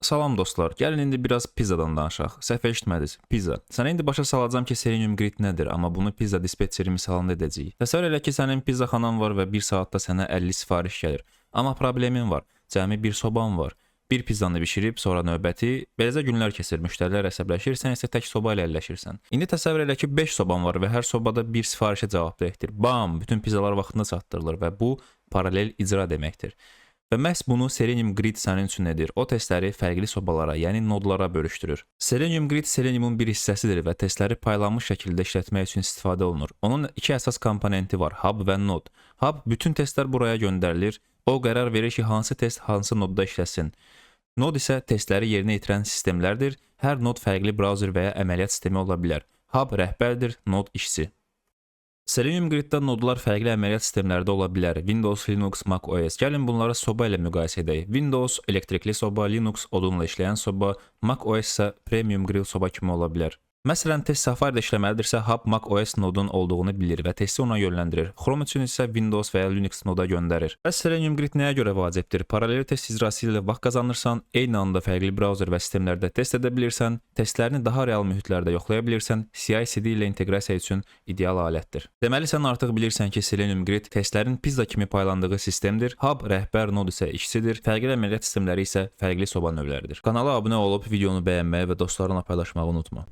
Salam dostlar, gəlin indi biraz pizzadan danışaq. Səhv eşitmədiniz, pizza. Sənə indi başa salacağam ki, Selenium Grid nədir, amma bunu pizza dispetçeri misalında edəcəyik. Təsəvvür elə ki, sənin pizzaxanan var və bir saatda sənə 50 sifariş gəlir. Amma problemin var. Cəmi bir soban var. Bir pizzanı bişirib, sonra növbəti, beləcə günlər keçir, müştərilər əsəbləşir, sən isə tək soba ilə əlləşirsən. İndi təsəvvür elə ki, 5 soban var və hər sobada bir sifarişə cavabdehdir. Bam, bütün pizzalar vaxtında çatdırılır və bu paralel icra deməkdir. Və məhz bunu Selenium Grid sənin üçün edir. O testləri fərqli sobalara, yəni nodlara bölüşdürür. Selenium Grid Seleniumun bir hissəsidir və testləri paylanmış şəkildə işlətmək üçün istifadə olunur. Onun iki əsas komponenti var: hub və node. Hub, bütün testlər buraya göndərilir. O qərar verir ki, hansı test hansı nodda işləsin. Node isə testləri yerinə yetirən sistemlərdir. Hər node fərqli brauzer və ya əməliyyat sistemi ola bilər. Hub rəhbərdir, node işçi. Selenium Grid-də nodlar fərqli əməliyyat sistemlərdə ola bilər. Windows, Linux, Mac OS. Gəlin bunları soba ilə müqayisə edək. Windows elektrikli soba, Linux odunla işləyən soba, Mac OS isə premium grill soba kimi ola bilər. Məsələn, test Safari-də işləməlidirsə, Hub Mac OS nodun olduğunu bilir və testi ona yönləndirir. Chrome üçün isə Windows və ya Linux noda göndərir. Bəs Selenium Grid nəyə görə vacibdir? Paralel test icrası ilə vaxt qazanırsan, eyni anda fərqli brauzer və sistemlərdə test edə bilirsən, testlərini daha real mühitlərdə yoxlaya bilirsən, CI/CD ilə inteqrasiya üçün ideal alətdir. Deməli sən artıq bilirsən ki, Selenium Grid testlərin pizza kimi paylandığı sistemdir. Hub rəhbər, node isə işçidir. Fərqli əməliyyat sistemləri isə fərqli soba növləridir. Kanala abunə olub videonu bəyənməyi və dostlarınla paylaşmağı unutma.